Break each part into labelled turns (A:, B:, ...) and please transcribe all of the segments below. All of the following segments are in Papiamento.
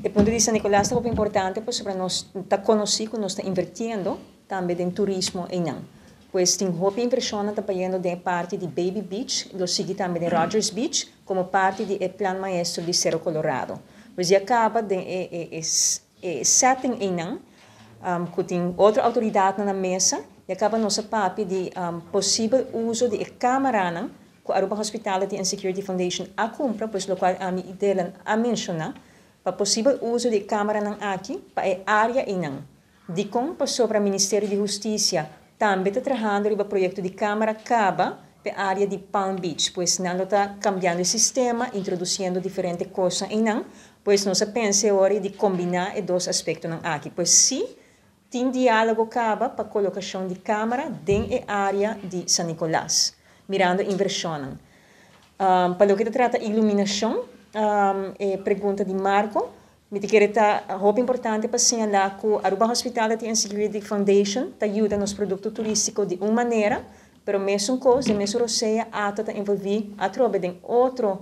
A: E punto di San Nicolas ta hopi importante pasobra nos ta conoci cu nos ta invertiendo tambe den turismo eynan. Pues tin hopi inversionnan ta bayendo den e parti di Baby Beach, lo sigui tambe den Rogers Beach como parti di e plan maestro di Cero Colorado. Pues ya caba den e setting eynan cu tin otro autoridadnan na mesa, ya caba nos a papia di posibel uzo di e camaranan cu Aruba Hospitality and Security Foundation a cumpra, pues locual ami y Dylan a menciona, pa posibel uzo di e camaranan aki pa e area eynan. Dicon? Pasobra Ministerio di Husticia tambe ta trahando riba proyecto di camara caba p'e area di Palm Beach, pues nan lo ta cambiando e sistema, introduciendo diferente cosnan eynan, pues nos a pensa e ora di combina e dos aspectonan aki. Pues si, tin dialogo caba pa colocacion di camara den e area di San Nicolas, mirando inversionnan. Pa loke ta trata iluminacion, e pregunta di Marco, mi ta kere ta hopi importante pa señala cu Aruba Hospitality and Security Foundation ta yuda nos producto turistico di un manera, pero mesun cos, den mesun rosea, ATA ta envolvi atrobe den otro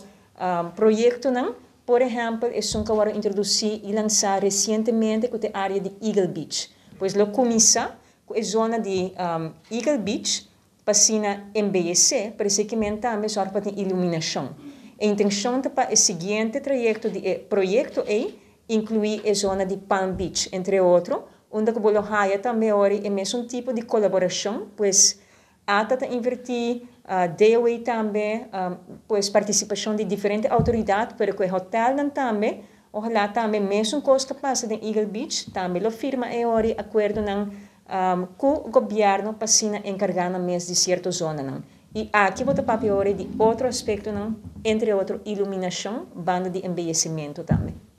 A: proyectonan, por ehempel esun cu a wordo introduci y lansa recientemente cu ta e area di Eagle Beach. Pues lo cuminsa cu e zona di Eagle Beach pa asina embeyece, pero esaki men tambe zorg pa tin iluminacion. E intencion ta pa e siguiente trayecto di e proyecto ey inclui e zona di Palm Beach, entre otro, unda cu bo lo haya tambe ora e mesun tipo di colaboracion, pues ATA ta inverti, DOA tambe, pues participacion di diferente autoridad, pero cu e hotelnan tambe, ohala tambe mesun cos ta pasa den Eagle Beach, tambe lo firma e ora acuerdonan cu gobierno pa asina encarga nan mes di cierto zonanan. Y aki bo ta papia ora di otro aspectonan, entre otro iluminacion, banda di embeyecimento tambe.